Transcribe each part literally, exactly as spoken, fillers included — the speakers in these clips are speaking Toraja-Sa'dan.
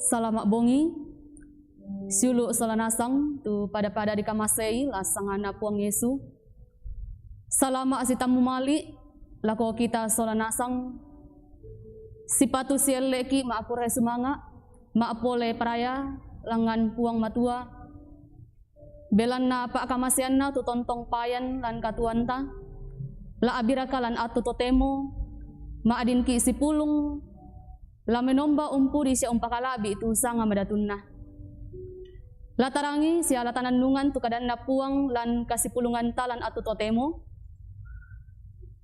Salama' bongi, siulu' sola nasang tu pada-pada dikamasei lasanganna Puang Yesu. Salama' sitammu mali' lako kita sola nasang. Sipatu sielle'ki' ma'kurre sumanga', ma'pole paraya langngan Puang Matua. Belanna pa'kamaseanna tu tontong payan lan katuoanta, la a'biraka lan attu totemo, ma'dinki' sipulung, la menomba umpudi sia umpakala'bi' tu sanga madatunna. La tarangi sia la tanannungan tu kadanNa Puang lan kasipulunganta lan attu totemo,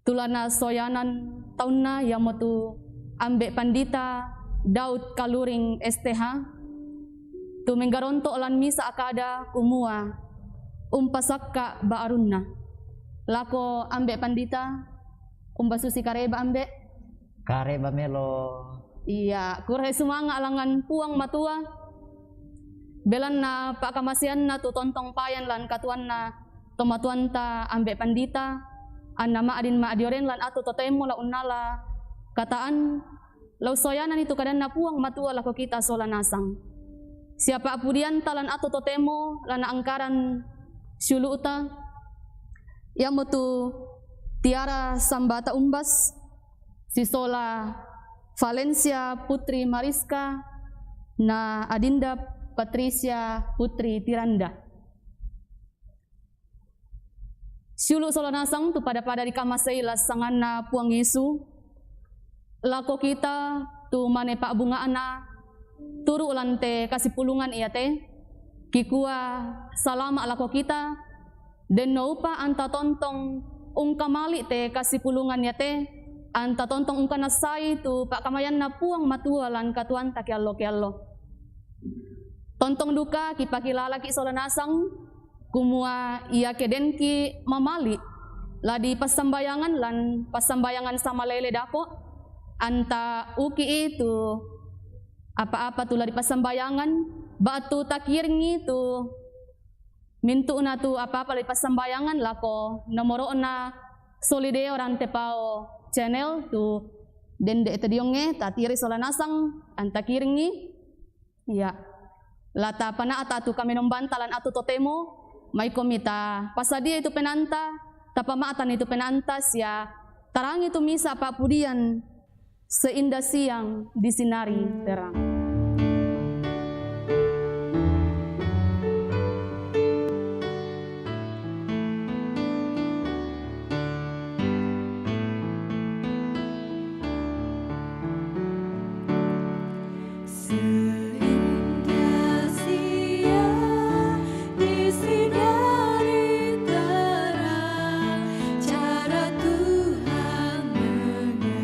tu la nasoyanan taunna, iamotu Ambe' Pandita Daud Kaluring, S T H, tu menggaronto' lan misa' kada kumua umpasakka' ba'arunna. Lako Ambe' Pandita, umbasusi kareba, Ambe'? Kareba melo. Iya, kurre sumanga' langngan Puang Matua. Belanna pa'kamaseanna tu tontong payan lan katuoanna tomatuanta Ambe' Pandita, anna ma'din ma'dioren lan attu totemo la unnala kata'an, la ussoyanani tu kadanNa Puang Matua lako kita sola nasang. Sia pa'pudianta lan attu totemo la naangkaran siulu'ta, iamotu Tiara Sambata Umbas, sisola Valencia Putri Mariska, na adinda Patricia Putri Tiranda. Siulu' sola nasang tu pada-pada dikamasei lasanganNa Puang Yesu, lako kita tu mane pa'bunga'na turu' lan te kasipulungan iate, kikua salama' lako kita, denno upa' anta tontong ungkamali' te kasipulungan iate, anta tontong ungkanassai tu pa'kamayanNa Puang Matua lan katuoanta keallo-keallo. Tontong duka kipakilalaki' sola nasang, kumua iake denki' mamali', la dipassambayangan lan passambayangan samalele dako', anta uki'i tu apa-apa tu la dipassambayangan, ba'tu takiringi tu mintu'na tu apa-apa la dipassambayangan lako nomoro'na Solideo Rantepao Channel tu dende' tediongnge, tatiri sola nasang, anta kiringi. Iya. La tapana'ta tu kamenombanta lan attu totemo, maikomi tapasadiai tu penaanta, tapama'tanni tu penaanta, sia tarangi tu misa' pa'pudian seindah siang disinari terang. Sehingga siang disinari terang, cara Tuhan mengasihi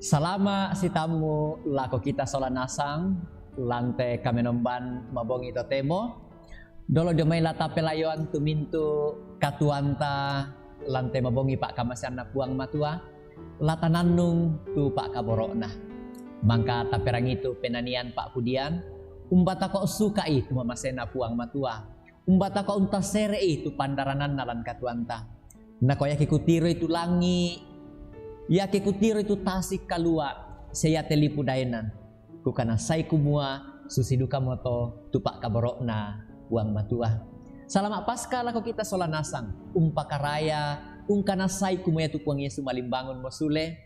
Salama' sitammu lako kita sola nasang, lan te kamenomban mabongi totemo. Dolo dio mai la tapelayoan tu mintu' katuoanta lan te mabongi pa'kamaseanNa Puang Matua, la tanannung tu pa'kaboro'Na. Mangka taperangi tu penanian pa'pudian, umbatako suka'i tu mamaseNa Puang Matua. Umbatako untasere'i tu pandarananNa lan katuoanta. Nako iake kutiroi tu langi', iake kutiroi tu tasik kalua', sia iate lipu daenan, kukanasai kumua susi dukamoto tu pa'kaboro'Na Puang Matua. Salama' Paska lako kita sola nasang, umpakaraya, ungkanasai kumua iatu Puang Yesu malimbangunmo sule,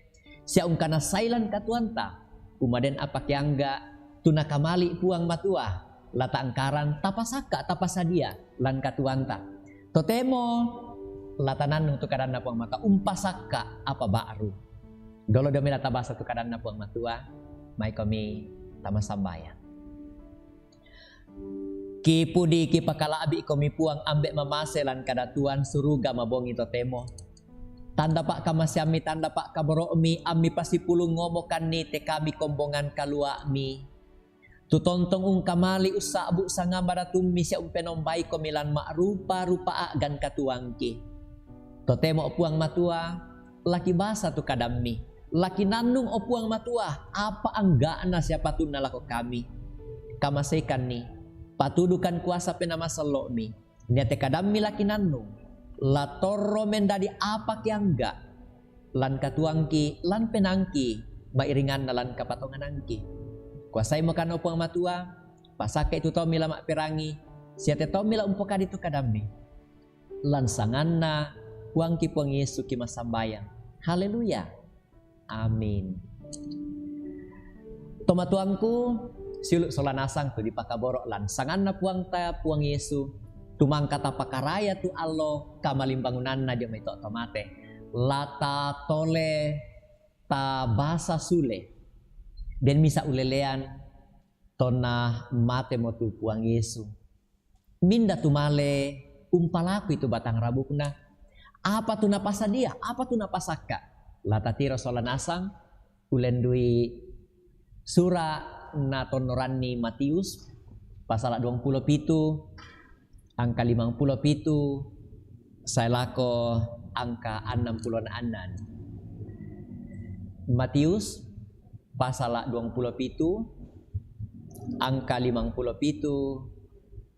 sia ungkanasai lan katuoanta, kumua den apa keangga' tu nakamali' Puang Matua, la ta'angkaran tapasakka', tapasadia lan katuoanta. Totemo la tanannung tu kadanNa Puang Matua, umpasakka' apa ba'ru. Dolo dio mai la tabasa tu kadanNa Puang Matua, maikomi tama sambayang. Kipudi kipakala'bi'komi Puang, ambe' mamase lan kadatuan suruga mabongi totemo. Tanda pa'kamaseamMi, tanda pa'kaboro'Mi, amMi pasipulung ngomokanni te kami kombongan kalua'Mi. Tu tontong ungkamali' ussa'bu' sangamba datumMi sia umpenombaikomi lan ma'rupa-rupa a'gan katuoangki. Totemo Puang Matua, la kibasa tu kadamMi, la kinannung o Puang Matua, apa angga'na sia patunna lako kami. Kamaseikanni, patudukan kuasa Penaa Masallo'Mi, niate kadamMi la kinannung, la torro mendadi apa keangga', lan katuoangki, lan penaangki, ma'iringanna lan kapatonganangki. Kuasaimokan o Puang Matua, pasakka'i tu taumMi la ma'perangi, sia te taumMi la umpokadi tu kadamMi. Lan sanganNa Puangki Puang Yesu kimassambayang. Haleluya. Amin. Tomatuangku, siulu' sola nasang tu dipakaboro' lan sanganNa Puangta Puang Yesu, tu mangka tapakaraya tu allo kamalimbangunanNa dio mai to' to mate. La tatole tabasa sule. Den misa' ulelean tonna matemo tu Puang Yesu. Minda tumale umpalakui tu batang rabukNa. Apa tu napasadia, apa tu napasakka'. La tatiro sola nasang, ulendui sura' natonnoranni Matius, pasala duangpulo pitu, angka limangpulo pitu, sae lako angka annangpulo na annan. Matius, pasala duangpulo pitu, angka limangpulo pitu,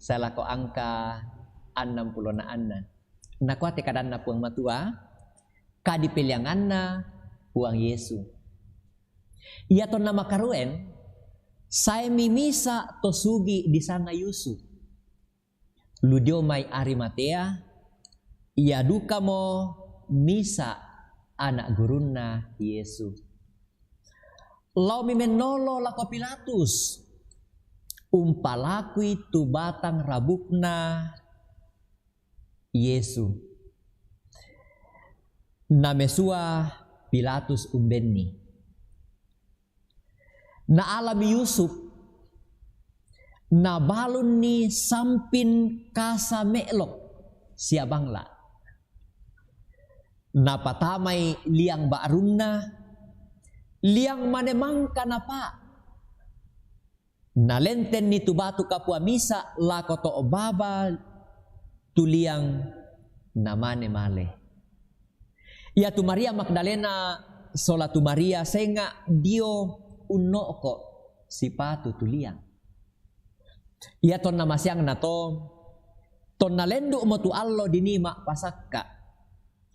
sae lako angka annangpulo na annan. Nakua te kadanNa Puang Matua, kadipelianganna Puang Yesu. Ia tonna makaruen, saemi misa' to sugi' disanga Yusuf, lu dio mai Arimatea, ia dukamo misa' ana' gurunNa Yesu. Laomi mennolo lako Pilatus, umpalakui tu batang rabukNa Yesu. Namesua Pilatus umbenni. Naalami Yusuf, nabalunni sampin kasa me'lok sia bangla'. Napatamai liang ba'runna, liang mane mangka napa'. Nalentenni tu batu kapua misa' lako to' baba tu liang, namane male. Iatu Maria Magdalena sola tu Maria senga' dio unno'ko' sipatu tu liang. Ia tonna maseangna to, tonna lendu'mo tu allo dinii ma'pasakka'.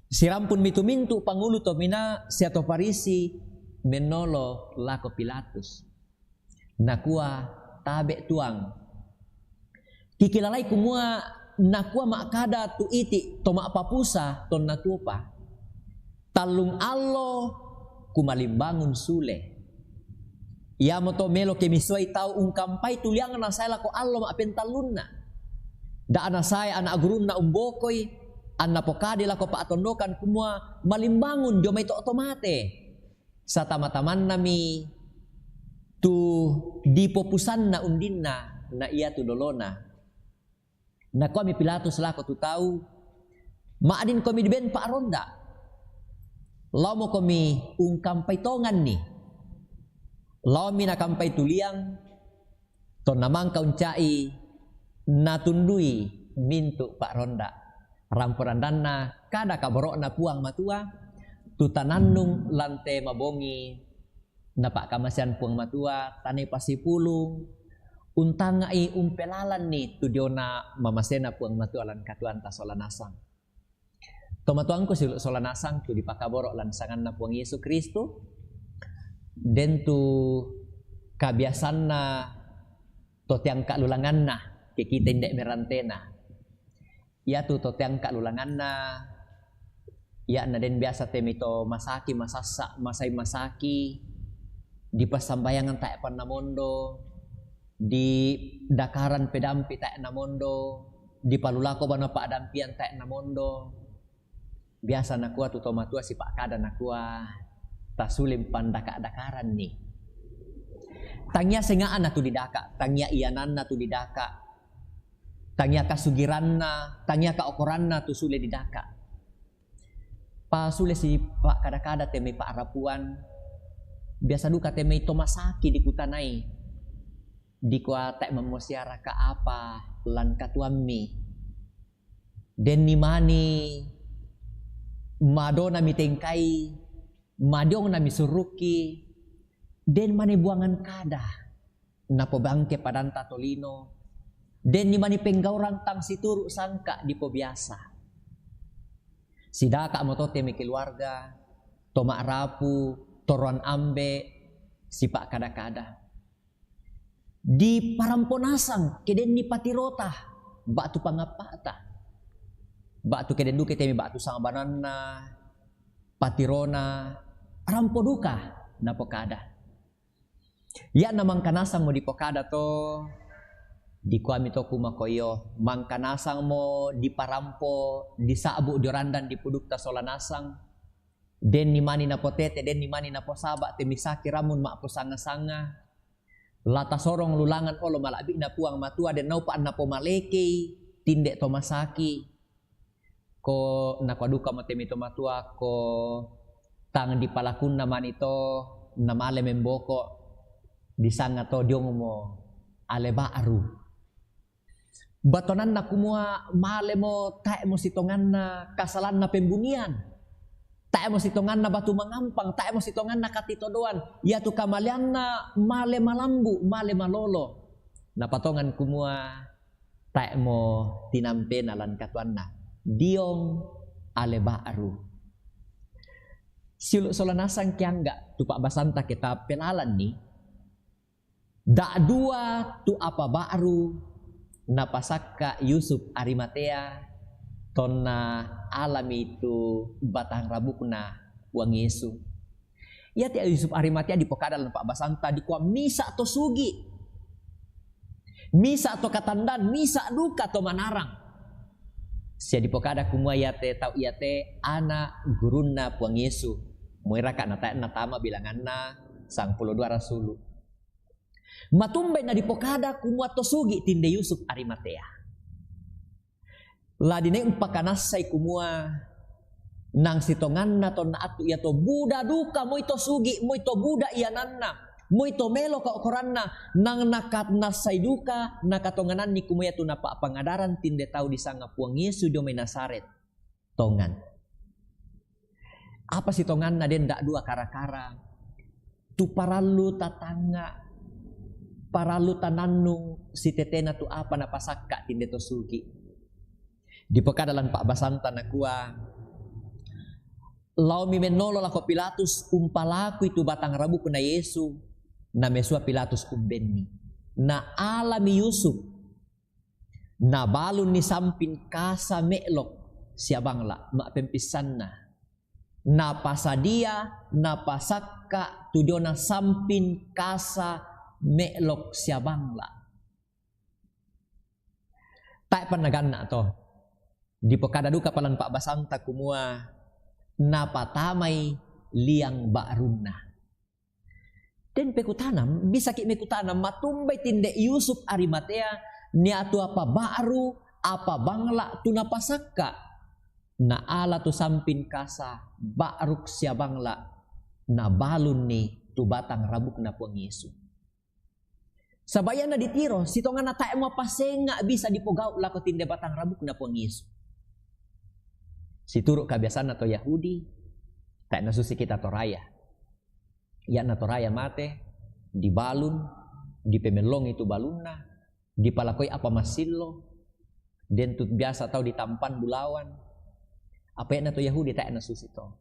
Sirampunmi tu mintu' pangulu to minaa sia to Farisi mennolo lako Pilatus. Nakua, "Tabe' Tuang. Kikilalai kumua nakua ma'kada tu iti' to ma'papusa tonna tuopa. Tallung allo kumalimbangun sule. Iamoto melo ke misuai tau ungkampai tu liangna sae lako allo ma'pentallunna. Da' nasae ana' gurunna umbokoi, anna pokadi lako pa'tondokan kumua malimbangun dio mai to' to mate. Satama-tamannami tu dipopusanna undinna na iatu dolona." Nakuami Pilatus lako tu tau, "Ma'dinkomi diben pa'ronda? Laomokomi ungkampai tonganni, Laomi nakampai tu liang, tonna mangka unca'i, natundui mintu' pa'ronda'. Rampo randanna kada kaboro'na Puang Matua, tu tanannung lan te mabongi napa'kamasean Puang Matua, tanai pasipulung, untanga'i umpelalanni tu diona mamasena Puang Matua lan katuoanta sola nasang. Tomatuangku siulu' sola nasang tu dipakaboro' lan sanganna Puang Yesu Kristu, den tu kabiasanna to teangka lulanganna, ke kita inde' merantena. Iatu to teangka lulanganna, ia'na den biasa te mai to masaki, masassa', masai masaki, dipassambayangan tae' pannamondo, didakaran pedampi tae' namondo, dipalulako bana pa'dampian tae' namondo. Biasa nakua tu tomatua sipa'kada nakua, tasule pandaka-dakaranni. Tangia senga'na tu didaka, tangia iananna tu didaka, tangia kasugiranna, tangia kaokoranna tu sule didaka. Pasule sipa'kada-kada te mai pa'rapuan, biasa duka te mai to masaki dikutanai. Dikua tae' mamosiaraka apa lan katuoammi. Denni mani madona mitengkai, madiongna misurukki, den mani buangan kada, napobangke padanta tolino, denni mani penggaurang tang situru' sangka dipobiasa. Sidaka moto te mai keluarga, to ma'rapu, toroan ambe', sipa'kada-kada. Diparampo nasang ke denni patirota, ba'tu pangappa'ta. Ba'tu ke den duka te mai ba'tu sangbananna, patirona, rampo duka, napokada. Ia'na mangka nasangmo dipokada to, dikuami to kumakoyo, mangka nasangmo diparampo, disa'bu dio randan dipudukta sola nasang, denni mani napotete, denni mani naposaba' te mai saki rammun ma'posanga-sanga, la tasorong lulangan olo mala'bi'na Puang Matua, den naupa' napomalekei tinde to masaki. Ko nakua dukamo te mai tomatua, ko tang dipalakunna mani to, namale memboko, disanga to diongmo ale ba'ru. Batonanna kumua malemo, tae'mo sitonganna kasalanna pembunian, tae'mo sitonganna batu mangampang, tae'mo sitonganna katitodoan, iatu kamaleanna male malambu, male malolo. Napatongan kumua tae'mo tinampena lan katuanna. Diong ale ba'ru. Siulu' sola nasang kiangga' tu pa'basanta ke tapelalanni, da'dua tu apa ba'ru napasakka' Yusuf Arimatea tonna alami tu batang rabukna Puang Yesu. Iate Yusuf Arimatea dipokada lan pa'basanta dikua misa' to sugi', misa' to katandan, misa' duka to manarang. Sia dipokada kumua iate tau iate ana' gurunna Puang Yesu. Moiraka nata-, natama bilanganna sangpulo dua rasulu'. Matumbai nadipokada kumua to sugi' tinde Yusuf Arimatea. La dinai umpakanassai kumua nang sitonganna tonna attu iato buda duka moi to sugi', moi to buda iananna, moi to melo kaokoranna, nang nakanassai duka nakatongananni kumua iatu napa'pangadaran tinde tau disanga Puang Yesu dio mai Nazaret. Tongan. Apa sitonganna den da'dua kara-kara? Tu parallu tatangnga, parallu tanannung sitetena tu apa napasakka' tinde to sugi'. Dipokada lan pa'basanta nakua, laomi mennolo lako Pilatus umpalakui tu batang rabukna Yesu, namesua Pilatus umbenni. Naalami Yusuf, nabalunni samping kasa me'lok sia bangla', ma'pempissanna. Napasadia, napasakka' tu diona samping kasa me'lok sia bangla'. Tae'pa naganna' to. Dipokada dukapa lan pa'basanta kumua napatamai liang ba'runna. Den pekutana, bisaki' mekutana, matumbai tinde Yusuf Arimatea, niatu apa ba'ru, apa bangla' tu napasakka'. Naala tu samping kasa, ba'ruk sia bangla', nabalunni tu batang rabukna Puang Yesu. Saba' iyanna ditiro, sitonganna tae' mapasenga' bisa dipogau' lako tinde batang rabukna Puang Yesu. Situru' kabiasanna to Yahudi, tae' nasusi kita Toraya. Iyanna Toraya mate, dibalun, dipemellongi tu balunna, dipalakoi apa massillo, den tu biasa tau ditampan bulawan. Apa iyanna to Yahudi tae' nasusi to.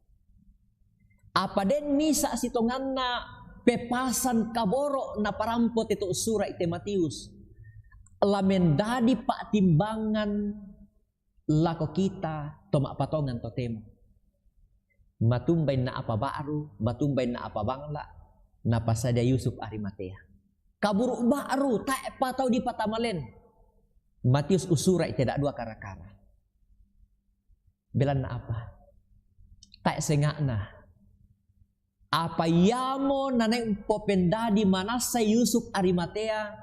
Apa den misa' sitonganna pepasan kaboro' naparampo te to sura'i te Matius, la mendadi pa'timbangan lako kita to ma'patongan totemo. Matumbai na apa ba'ru, matumbai na apa bangla', napasadia Yusuf Arimatea. Kaburu' ba'ru, tae'pa tau dipatamalen. Matius usura'i te da'dua kara-kara. Belanna apa? Tae' senga'na. Apa iamo nanae umpopendadi manassai Yusuf Arimatea,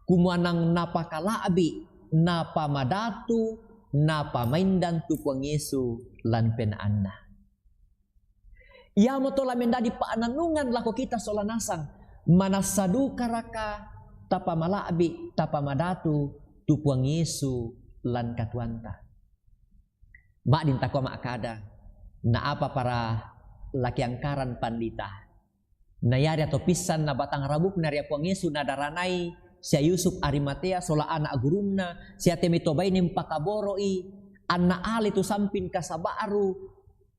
kumua nang napakala'bi', napamadatu, napamaindan tu Puang Yesu lan penaanna. Iamoto la mendadi pa'nannungan lako kita sola nasang, manassa dukaraka tapamala'bi', tapamadatu tu Puang Yesu lan katuoanta. Ma'din takua ma'kada, na apa para la kiangkaran pandita? Na iari to pissanna batang rabukna ria Puang Yesu nadaranai sia Yusuf Arimatea sola ana' gurunna, sia te mai to baine umpakaboro'i, anna ale tu samping kasa ba'ru,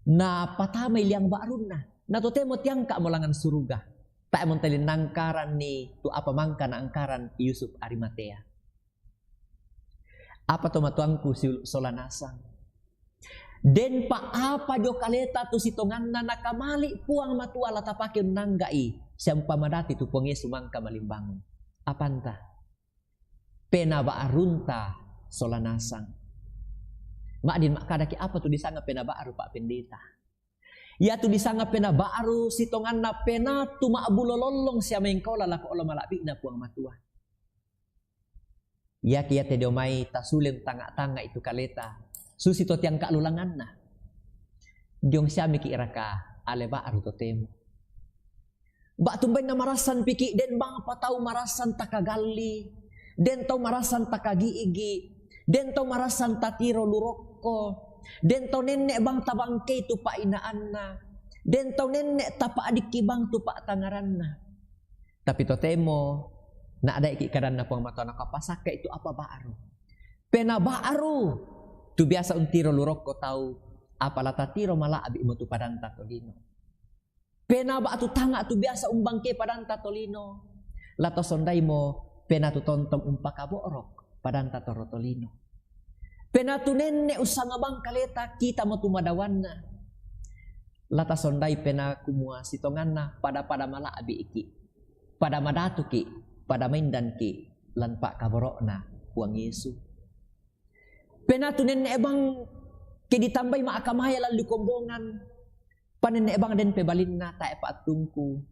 napatamai liang ba'runna. Na totemo tiangka'mo langngan suruga. Tae'mo tali nangkaranni tu apa mangka naangkaran Yusuf Arimatea. Apa to matuangku siulu' sola nasang? Denpa apa dio kaleta tu sitonganna nakamali' Puang Matua la tapake unnangga'i, sia umpamadati tu Puang Yesu mangka malimbangun. Apanta? Penaba'runta sola nasang. Ma'din ma'kadaki' apa tu disanga penaba'ru, Pak Pendeta? Iatu disanga penaba'ru sitonganna penaa tu ma'bulo lollong sia mengkaola lako olo mala'bi'na Puang Matua. Iake iate dio mai tasule untanga'-tanga'i tu kaleta, susi to tiangka' lulanganna. Diong siamiki' raka ale ba'ru totemo? Ba'tu umbainna marassanpiki' den bang apa tau marassan takagalli, den tau marassan takagi'igi', den tau marassan tatiro lu rokko, den tau nenne' bang tabangkei tu pa'inaanna, den tau nenne' tapa'dikki' bang tu pa'tangaranna. Tapi totemo, na'da'iki' kadanna Puang Matua, nakapasakka' itu apa ba'ru. Penaba'ru tu biasa untiro lu rokko tau, apa la tatiro mala'bi'mo tu padanta tolino. Penaba'tu tanga' tu biasa umbangkei padanta tolino, la tasondaimo penatu tontong umpakabo'rok padanta toro tolino. Penatu nenne' ussanga bang kaleta kitamo tu madawanna. La tasondai pena kumua sitonganna pada-pada mala'bi'iki', pada madatuki', pada maindanki' lan pa'kaboro'na Puang Yesu. Penatu nenne' bang ke ditambai ma'kamaya lan ri kombongan, panenne' bang den pebalinna, tae' pa'tungku,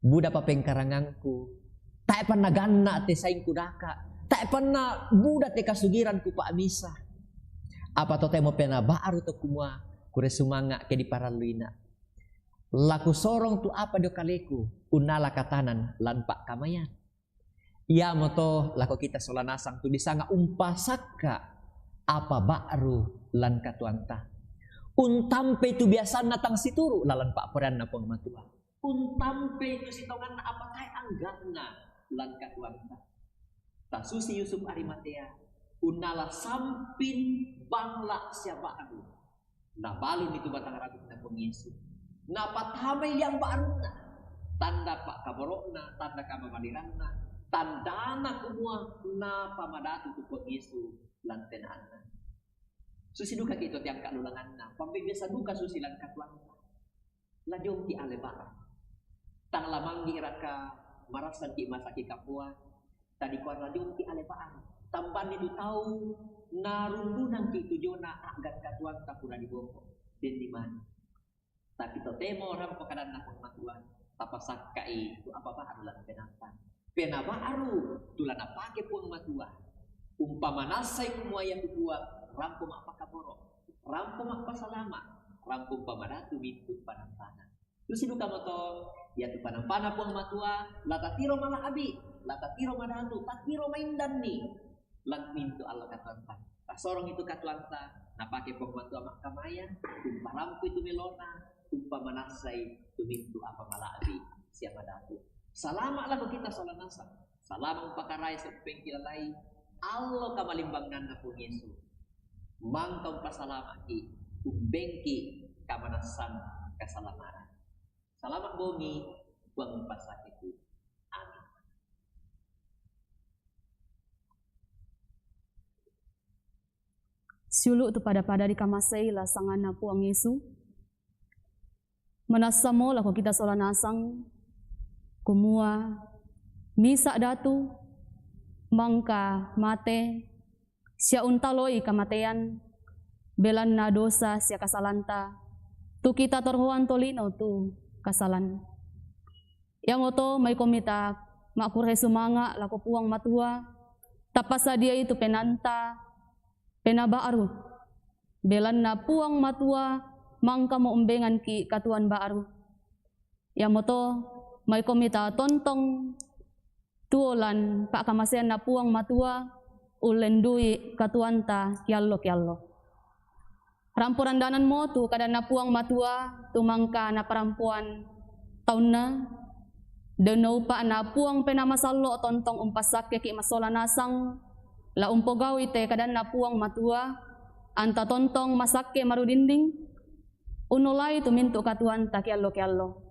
buda papengkarangangku, tae' panna ganna' te saingku daka', tae' panna buda te kasugiranku pa'misa. Apa totemo penaba'ru to kumua, kure sumanga' ke diparalluina. La kusorong tu apa dio kaleku, unnala katanan lan pa'kamayan. Iamoto lako kita sola nasang tu disanga umpasakka' apa ba'ru lan katuoanta. Untampei tu biasanna tang situru' lalan pa'poraianna Puang Matua. Untampei tu sitonganna apa tae' angga'na lan katuoanta. Tasusi Yusuf Arimatea, unnala samping bangla' sia ba'ru. Nabalun itu batang rabukna Puang Yesu. Napatamai liang ba'runna. Tanda pa'kaboro'na, tanda kamamaliranna, tandana kumua napamadatu tu Puang Yesu lan penaanna. Susi dukaki' to tiangka' lulanganna, pambe biasa duka susi lan katuoanta. La diongki' ale ba'ru. Tang la manggi'raka marassanki' masaki' kapoa, tadikua la diongki' ale ba'ru. Tambanni tu tau narundunangki' tu diona a'gan katuoanta pura diboko. Den dimani. Tapi totemo rampo kadanna Puang Matua, tapasakka'i tu apa ba'ru lan penaanta. Penaba'ru tu la napake Puang Matua. Umpamanassai kumua iatu Puang rampo ma'pakaboro', rampo ma'pasalama', rampo umpamadatu mintu' panambanan. Tusi duka mo to, iatu panampana Puang Matua, la tatiro mala'bi, la tatiro madatu, tatiro maindanni lan mintu' allo katuoanta. Tasorong itu katuoanta, napake Puang Matua ma'kamaya, umparampu itu melona, umpamanassai tu mintu' apa mala'bi sia madatu. Salama' lako kita sola nasang, salama' umpakarai sia umpengkilalai allo kamalimbanganna Puang Yesu. Mangka umpasalama'ki, umbengki kamanassan kasalamaran. Salama' bongi, Puang umpassakeki. Amin. Siulu' tu pada-pada dikamasei la sanganna Puang Yesu. Manassamo lako kita sola nasang, kumua misa' datu mangka mate sia untaloi kamatean, belanna dosa sia kasalanta, tu kita toroan tolino tu kasalan. Iamoto maikomi ta ma'kurre sumanga' lako Puang Matua, tapasadiai tu penaanta penaa ba'ru, belanna Puang Matua mangkamo umbenganki' katuoan ba'ru. Iamoto maikomi ta tontong tuo lan pa'kamaseanna Puang Matua, ullendui katuoanta kiallo-kiallo. Rampo randananmo tu kadanna Puang Matua, tu mangka naparampoan taunna, denno upa'na Puang Penaa Masallo' tontong umpassakkeki' massola nasang, la umpogau'i te kadanna Puang Matua, anta tontong masakke marudinding, unnolai tu mintu' katuoanta kiallo-kiallo.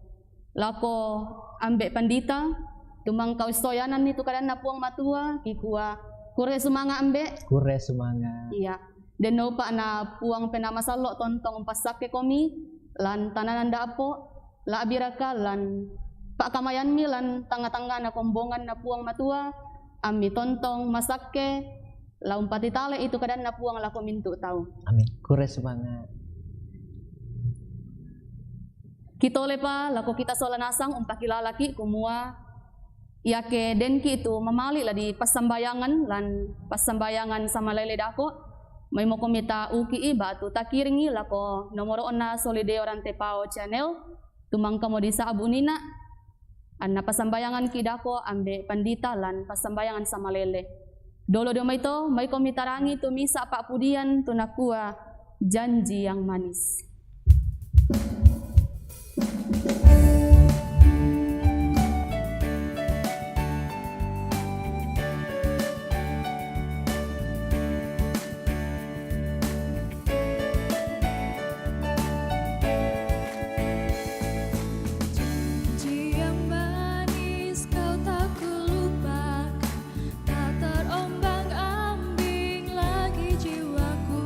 Lako Ambe' Pandita, tu mangka ussoyananni tu kadanna Puang Matua, kikua, kurre sumanga', Ambe'. Kurre sumanga'. Iya. Denno upa'na Puang Penaa Masallo' tontong umpassakkekomi lan tananan dapo', la'biraka lan pa'kamayanmi lan tangnga-tangngana kombonganna Puang Matua, ammi tontong masakke, la umpatitale'i tu kadanna Puang lako mintu' tau. Amin. Kurre sumanga'. Kitolepa lako kita sola nasang umpakilalaki' kumua, iake denki' tu mamali' la dipassambayangan lan passambayangan samalele dako', maimokomi ta uki'i ba'tu takiringi lako nomoro'na Solideo Rantepao Channel, tu mangkamo disa'bu' nina', anna passambayanganki' dako' Ambe' Pandita lan passambayangan samalele. Dolo dio mai to, maikomi tarangi tu misa' pa'pudian tu nakua, Janji yang Manis. Janji yang manis kau tak kulupakan, tak terombang-ambing lagi jiwaku.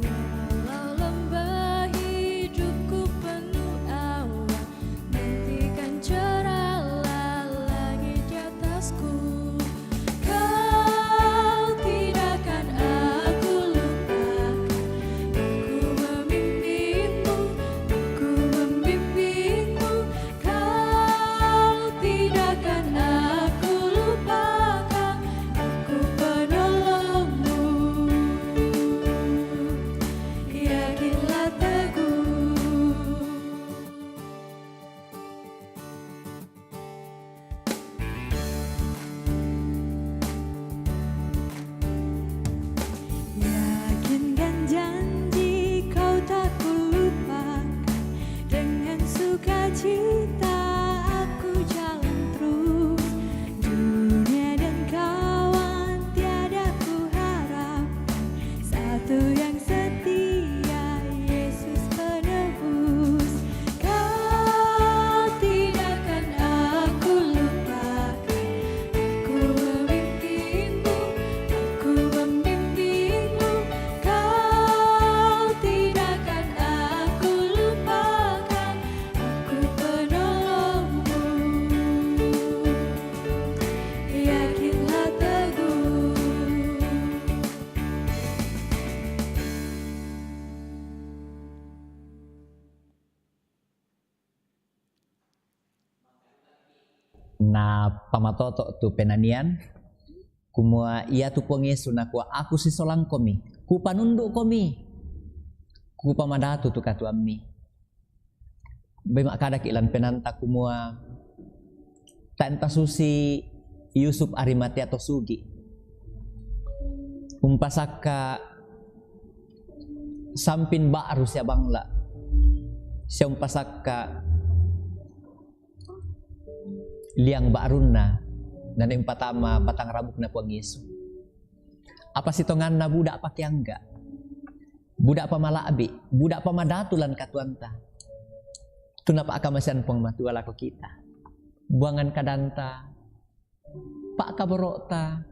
Walau lembah hidupku penuh awan, nantikan cerahlah langit di atasku. Kau tidak akan aku lupakan. Aku memimpinmu, aku membimbingmu. Kau tidak akan aku lupakan. Aku penolongmu. Yakinlah teguh. Yakinkan janji kau tak kulupakan. Dengan sukacita aku jalan terus. Dunia dan kawan tiada kuharapkan. Satu yang setia, Yesus penebus. Kau tidak akan aku lupakan. Aku memimpinmu, aku membimbingmu. Kau tidak akan aku lupakan. Aku penolongmu. Yakinlah teguh. Napamatoto' tu penanian, kumua iatu Puang Yesu nakua, "Aku sisolangkomi, kupanundu'komi, kupamadatu tu katuoammi." Bai makkadaki lan penanta kumua, tae' tasusi Yusuf Arimatea to sugi'. Umpasakka samping ba'ru sia bangla', sia umpasakka liang ba'runna, nani umpatama batang rambukna Puang Yesu. Apa sitonganna buda' pakeangga', buda' pamala'bi', buda' pamadatu lan katuoanta. Tu napa'kamasean Puang Matua lako kita. Buangan kadanta, pa'kaboro'ta,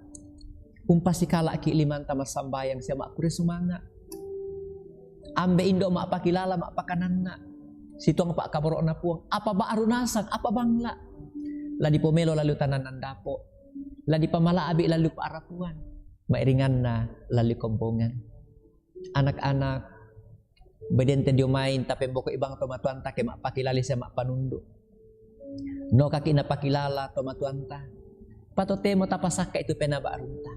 umpasikala'ki' limanta massambayang sia ma'kurre sumanga'. Ambe' indo' ma'pakilala, ma'pakananna. Situang pa'kaboro'na Puang, apa ba'ru nasang, apa bangla'. La dipomelo lalu tananan dapo'. La dipamala'bi' lalu pa'rapuan. Ma'iringanna lalu kombongan. Anak-anak, bedente dio main tapemboko' ibang tomatuanta ke ma'pakilala sia ma'panundu'. Nokaki' napakilala tomatuanta. Patotemo tapasakka' itu pena ba'runta.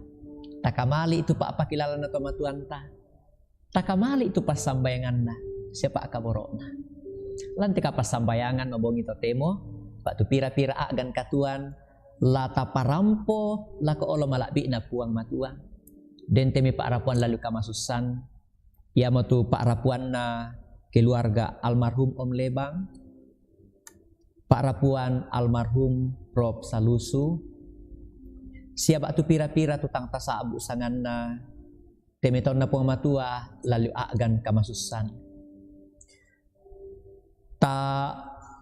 Takamali' itu pa'pakilalana tomatuanta. Takamali' itu passambayanganna sia pa'kaboro'na. Lan teka passambayangan mabongi totemo, ba'tu pira-pira a'gan katuoan la taparampo lako olo mala'bi'na Puang Matua. Dentemi pa'rapuan lalu kamasussan, iamotu pa'rapuanna keluarga almarhum Om Lebang, pa'rapuan almarhum Prof Salusu, sia ba'tu pira-pira tu tang tasa'bu' sanganna, teme taunna Puang Matua lalu a'gan kamasussan. Ta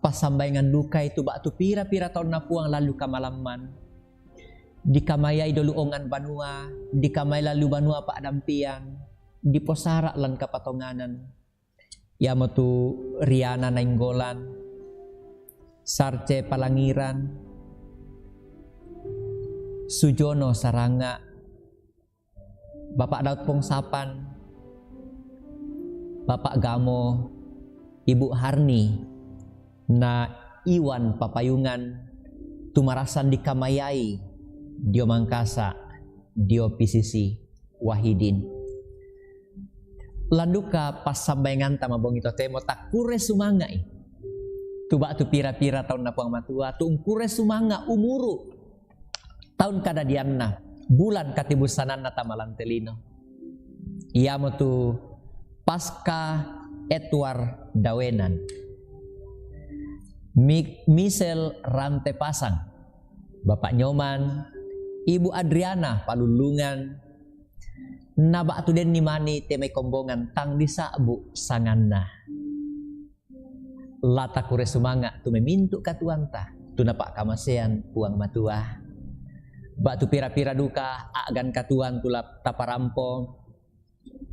passambayangan dukai tu ba'tu pira-pira taunna Puang lalu kamalamman. Dikamayai dolu ongan banua, dikamai lalu banua pa'dampian, diposara' lan kapatonganan. Iamotu Riana Nainggolan, Sarce Palangiran, Sujono Saranga', Bapak Daud Pongsapan, Bapak Gamo, Ibu Harni, na Iwan Papayungan, tu marassan dikamayai dio Mangkasa', dio P C C Wahidin. Lan duka passambayanganta mabongi totemo takkurre sumanga'i. Tu ba'tu pira-pira taunna Puang Matua, tu ungkurre sumanga' umuru', taun kadadianna, bulan katibussananna tama lan te lino. Iamotu Paska Edward Dawenan, Mi-, Misel Rante Pasang, Bapak Nyoman, Ibu Adriana Palullungan, na ba'tu denni mani te mai kombongan tang disa'bu' sanganna. La takkurre sumanga' tu mai mintu' katuoanta, tu napa'kamasean Puang Matua. Ba'tu pira-pira duka a'gan katuoan tu la taparampo,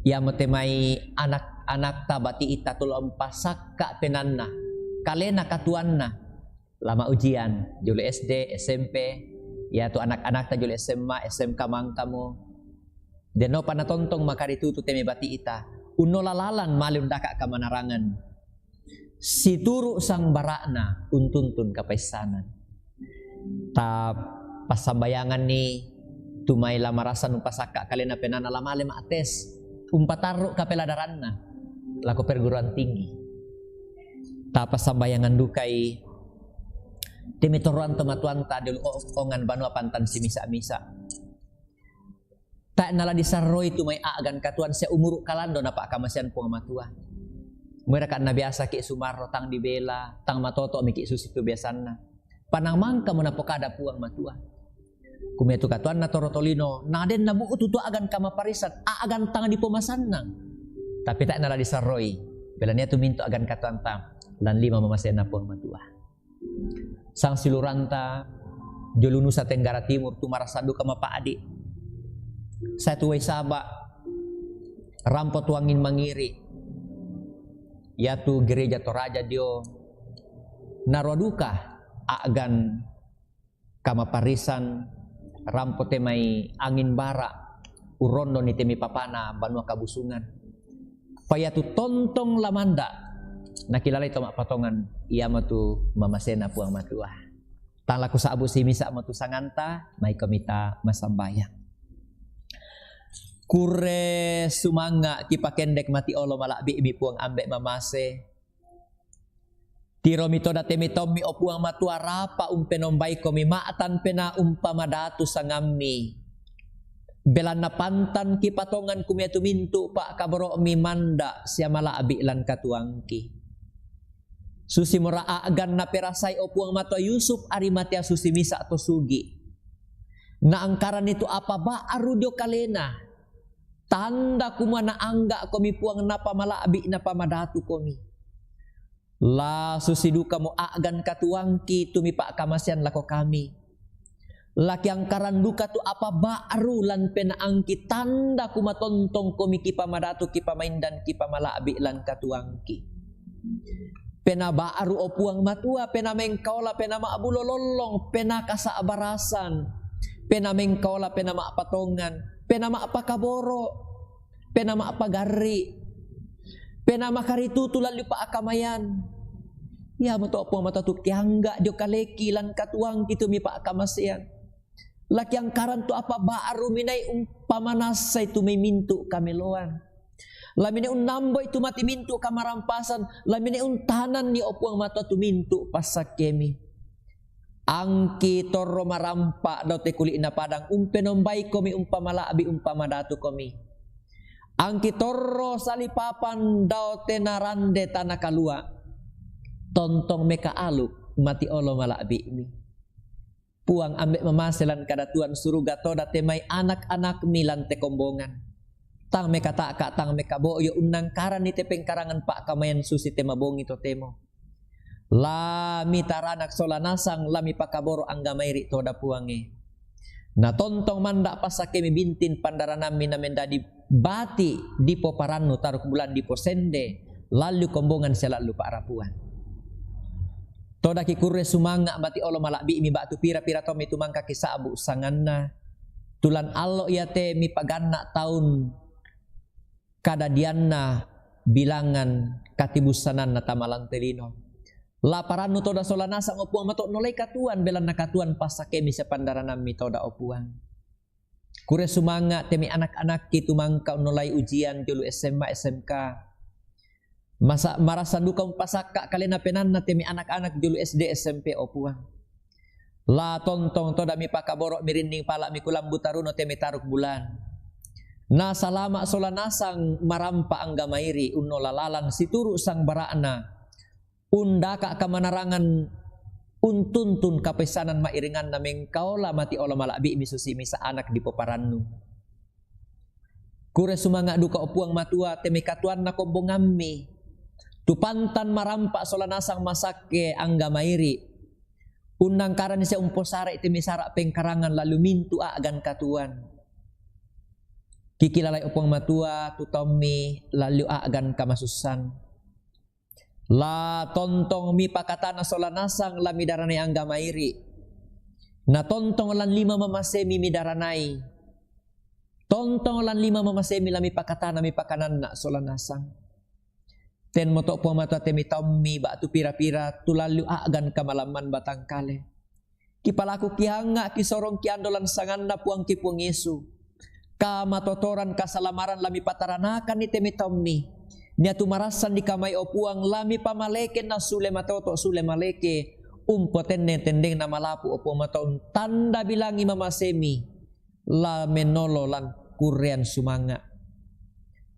iamo te mai anak-anakta bati'ta tu la umpasakka' penanna, kalena katuoanna, la ma'ujian, jolo S D, S M P, iatu anak-anakta jolo S M A, S M K mangkamo. Dennopa natontong makaritutu te mai bati'ta, unnola lalan male undaka' kamanarangan. Situru' sangbara'na untuntun kapaissanan. Ta passambayanganni tu mai la marassan umpasakka' kalena penanna la male ma'tes, umpatarru' kapeladaranna lako perguruan tinggi. Ta passambayangan dukai te mai toroan tomatuanta di o-, ongan banua Pantan Simisa'-misa'. Tae' nala disarroi tu mai a'gan katuoan sia umuru' kalando napa'kamasean Puang Matua. Mueraka' nabiasaki' sumarro tang dibela, tang matoto'miki' susitu biasanna. Panang mangkamo napokada Puang Matua. Kumetu katuoanna toro tolino, naden nabu'tu tu a'gan kamaparrisan, a'gan tang dipomasannang. Tapi tae' nala disarroi, bela nia tu mintu' a'gan katuoanta, lan lima mamasena Puang Matua. Sangsiluranta, jolo Nusa Tenggara Timur tu marassan duka mapa'di'. Sae tu Wai Saba', rampo tu angin mangiri', iatu Gereja Toraja dio, naroa duka a'gan kamaparrisan, rampo te mai angin bara', urrondoni te mai papana banua Kabusungan. Paiatu tontong lamanda', nakilalai to ma'patongan, iamo tu mamasena Puang Matua. Tang la kusa'bu' simisa' mo tu sanganta, maikomi ta massambayang. Kurre sumanga' kipakendek mati olo mala'bi'mi Puang Ambe' mamase, Tiromi toda temi tommi, o Puang Matua, rapa umpenombaikomi, ma'tan pena umpamadatu sangammi. Belanna pantan kipatongan kumia tumintu pa'kaboro'mi manda' sia mala'bi' lan katuangki. Susi mora a'gan naperasai, o Puang Matua, Yusuf Arimatea susi misa' to sugi'. Naangkaranni tu apa ba'ru dio kalena. Tanda kumua naangga'komi, Puang, napamala'bi', napamadatukomi. La susi dukamo a'gan katuangki tu mipa'kamasean lako kami. La kiangkaran duka tu apa ba'ru lan penaangki, tanda kumatontongkomi, kipamadatu, kipamaindan, kipamala'bi' lan katuangki. Pena ba'ru, o Puang Matua, pena mengkaola, pena ma'bulo lollong, pena kasa'barasan, pena mengkaola, pena ma'patongan, pena ma'pakaboro', pena ma'pagarri', pena makaritutu lan liu pa'kamayan. Iamoto, o Puang Matua, tu kiangga' dio kaleki lan katuangki tu mipa'kamasean. La kiangkaran tu apa ba'ru minai umpamanassai tu mai mintu' kameloan. La minai unnamboi tu mati mintu' kamarampasan, la minai untananni, o Puang Matua, tu mintu' passakkemi. Angki torro marampa' dao te kuli'na padang, umpenombaikomi, umpamala'bi', umpamadatukomi. Angki torro salipapan dao te narande tana kalua', tontong mekaalu' mati olo mala'bi'mi. Puang, ambe' mamase lan kadatuan suruga toda te mai anak-anakmi lan te kombongan. Tang mekata'ka', tang mekabo'yo', unnangkaranni te pengkarangan pa'kamayan susi te mabongi totemo. La mitaranak sola nasang, la mipakaboro' angga mairi' toda, Puange. Na tontong manda' passakkemi bintin pandaranammi, na mendadi bati' dipoparannu, taruk bulan diposende, lallu kombongan sia lallu pa'rapuan. Todaki kurre sumanga' mati olo mala'bi'mi ba'tu pira-pira tommi tu mangka kisa'bu' sanganna. Tu lan allo iate mipaganna' taun kadadianna bilangan katibussananna tama lan te lino. La parannu toda sola nasang, o Puang, mato' nolai katuan, belanna katuan passakkemi sia pandaranammi toda, o Puang. Kurre sumanga' te mai anak-anakki tu mangka unnolai ujian jolo S M A, S M K. Masa-, marasa duka umpasakka' kalena penanna te mai anak-anak jolo S D, S M P, o Puang. La tontong toda mipakaboro' mirinning pala' mikulambu taruno te mai taruk bulan. Na salama' sola nasang marampa' angga mairi', unnola lalan situru' sangbara'na, undaka' kamanarangan, untuntun kapaissanan ma'iringanna, mengkaola mati olo mala'bi'mi susi misa' anak dipoparannu. Kurre sumanga' duka, o Puang Matua, te mai katuanna kombongammi, tu pantan marampa' sola nasang masakke angga mairi', unnangkaranni sia umposara'i te mai sara' pengkarangan lallu mintu' a'gan katuan. Kikilalai, o Puang Matua, tu taummi lallu a'gan kamasussan. La tontong mipakatana sola nasang la midaranai angga mairi'. Na tontong lan lima mamasemi midaranai. Tontong lan lima mamasemi la mipakatana mipakananna' sola nasang. Tenmoto, Puang Matua, te mai taummi ba'tu pira-pira tu lallu a'gan kamalamman batang kale. Kipalaku kianga' kisorong kiando lan sanganna Puangki Puang Yesu. Kamatotoran kasalamaran la mipataranakanni te mai taummi. Nia tu marassan dikamai, o Puang, la mipamaleke na sule matoto' sule maleke. Umpotenne tendengna malapu, o Puang Matua, untanda bilangi mamasemi. La mennolo lan kurrean sumanga'.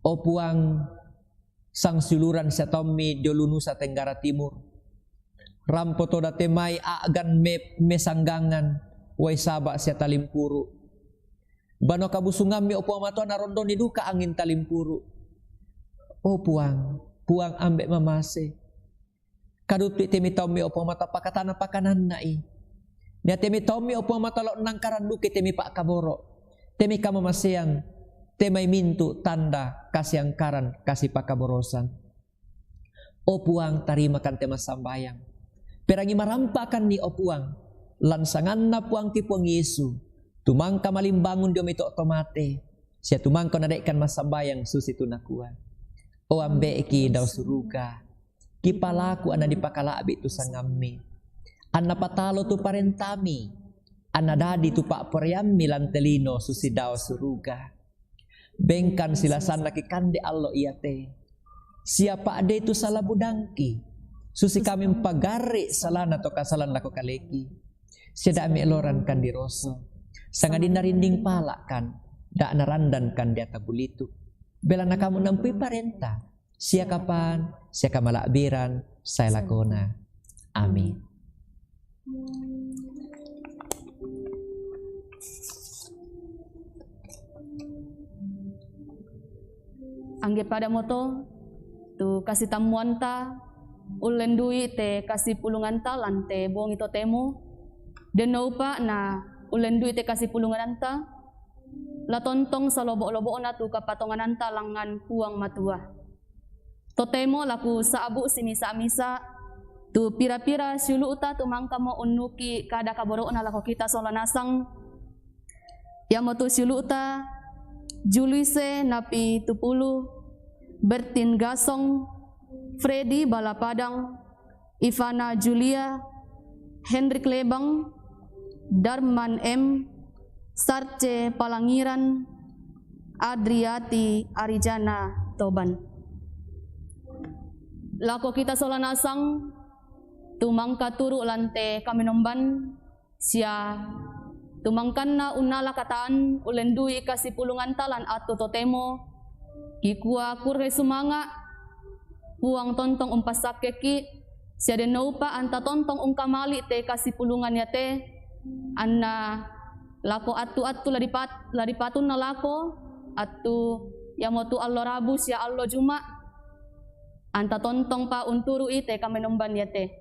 O Puang, sangsiuluran sia taummi dio lu Nusa Tenggara Timur. Rampo toda te mai a'gan me-, mesanggangan, wai saba' sia talimpuru'. Banua kabusungammi, o Puang Matua, narondoni duka angin talimpuru'. O Puang, Puang ambe' mamase. Kaduttu'i te mai taummi, o Puang Matua, pakatana pakananna'i. Nia te mai taummi, o Puang Matua, la unnangkaran duka te mai pa'kaboro', te mai kamamasean, te mai mintu' tanda kasiangkaran, kasipakaborosan. O Puang, tarimakan te massambayang. Perangi marampa'kanni, o Puang, lan sanganna Puangki Puang Yesu, tu mangka malimbangun dio mai to' to mate, sia tu mangka nade'kan massambayang susitu nakua. O Ambe'ki dao suruga, kipalaku anna dipakala'bi' tu sangammi, anna patalo tu parentami, anna dadi tu pa'poraiammi lan te lino susi dao suruga. Bengkan silasanna kikande allo iate. Sia pa'dei tu sala budangki. Susi kami mpagarri' salana to kasalan lako kaleki. Sia da' me'loran kan diroso, sangadinna rinding pala' kan, da' narandan kan diata bulitu. Belanna kamu nampui parenta, sia kapan, sia kamala'biran, sae lakona. Amin. Angge padamo to, tu kasitammuanta, ullendui te kasipulunganta lan te bongi totemo, denno upa' na ullendui te kasipulunganta, la tontong salobo'-lobo'na tu kapatongananta langngan Puang Matua. Totemo la kusa'bu' simisa-misa tu pira-pira siulu'ta tu mangkamo unnuki kada kaboro'na lako kita sola nasang, iamotu siulu'ta Julise Napitupulu, Bertin Gasong, Freddy Balapadang, Ivana Julia, Hendrik Lebang, Darman M, Sarce Palangiran, Adriati Arijana Toban. Lako kita sola nasang, tu mangkaturu' lan te kamenomban, sia tu mangkanna unnala kata'an ullendui kasipulunganta lan attu totemo, kikua kurre sumanga', Puang tontong umpassakkeki, sia denno upa' anta tontong ungkamali' te kasipulungan iate, anna lako attu-attu la dipat-, la dipatunna lako attu, iamotu allo Rabu sia allo Juma', anta tontongpa unturu'i te kamenomban iate.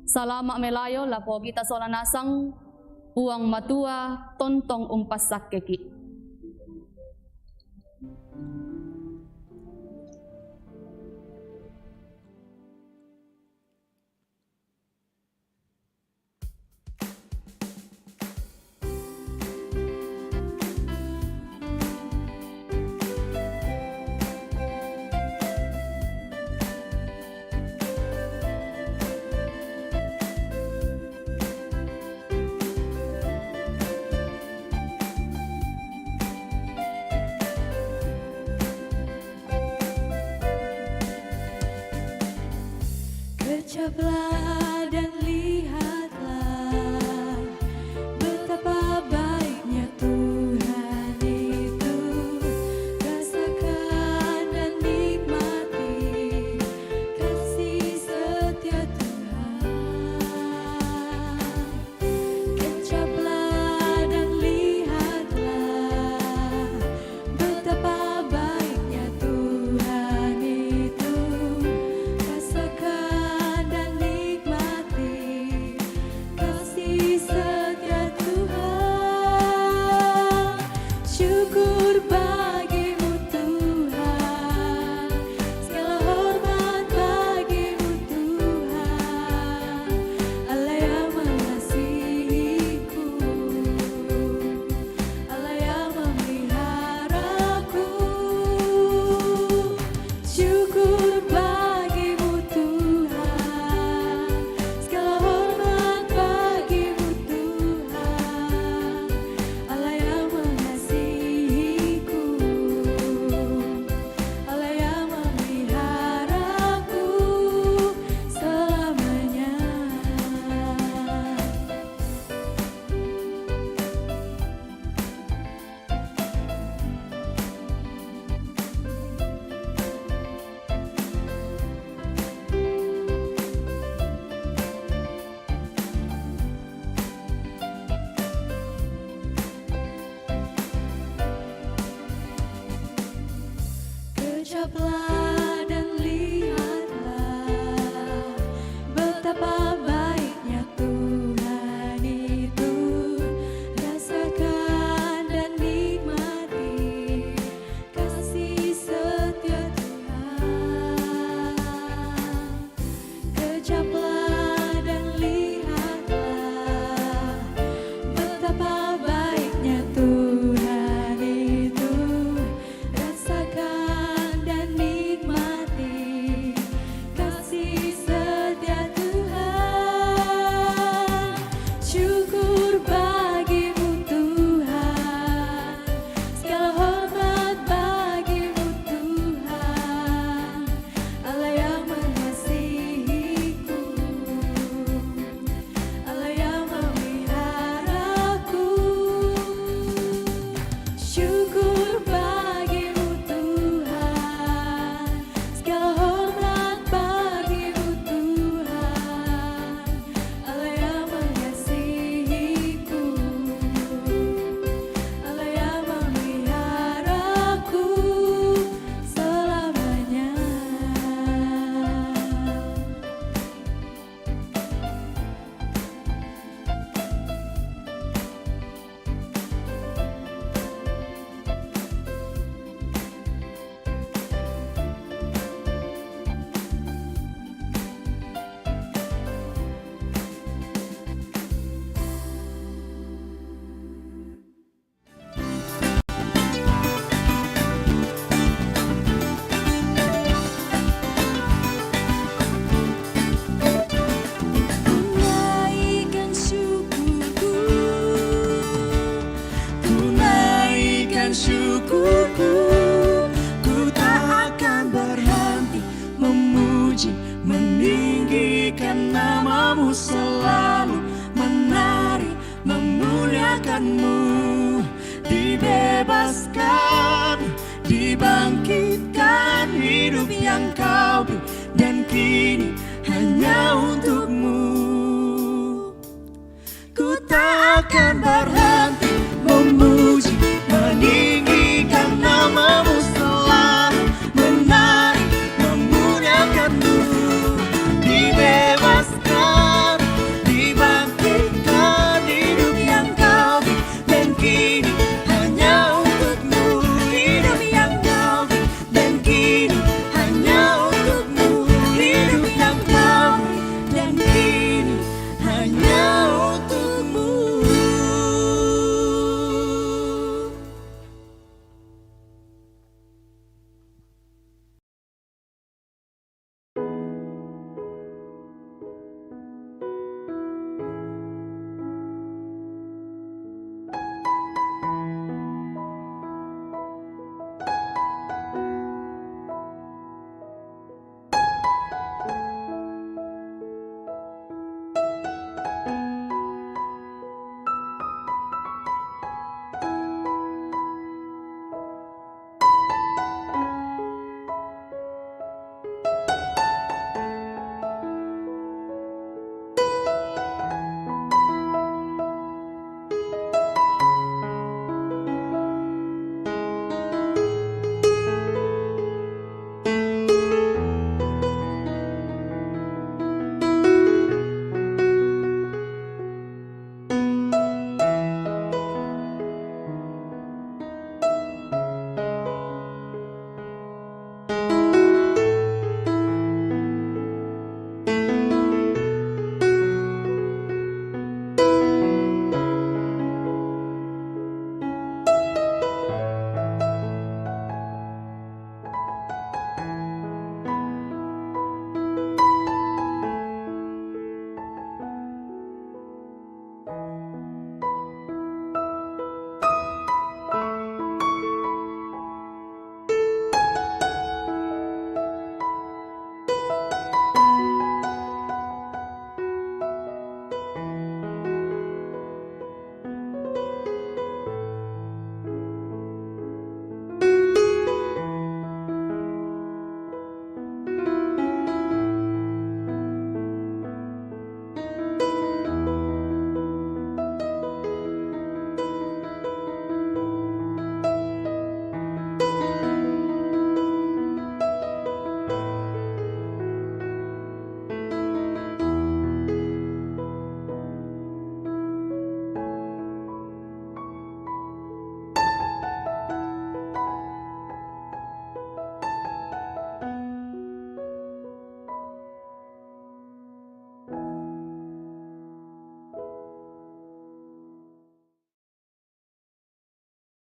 Salama' melayo lako kita sola nasang, Puang Matua tontong umpassakkeki. Kecaplah dan lihatlah betapa baiknya Tuhan itu. Rasakan dan nikmati kasih setia Tuhan. Kecaplah dan lihatlah betapa baiknya Tuhan itu. Rasakan dan nikmati selalu menari memuliakan-Mu. Dibebaskan, dibangkitkan, hidup yang Kau beri, dan kini hanya untuk-Mu. Ku tak akan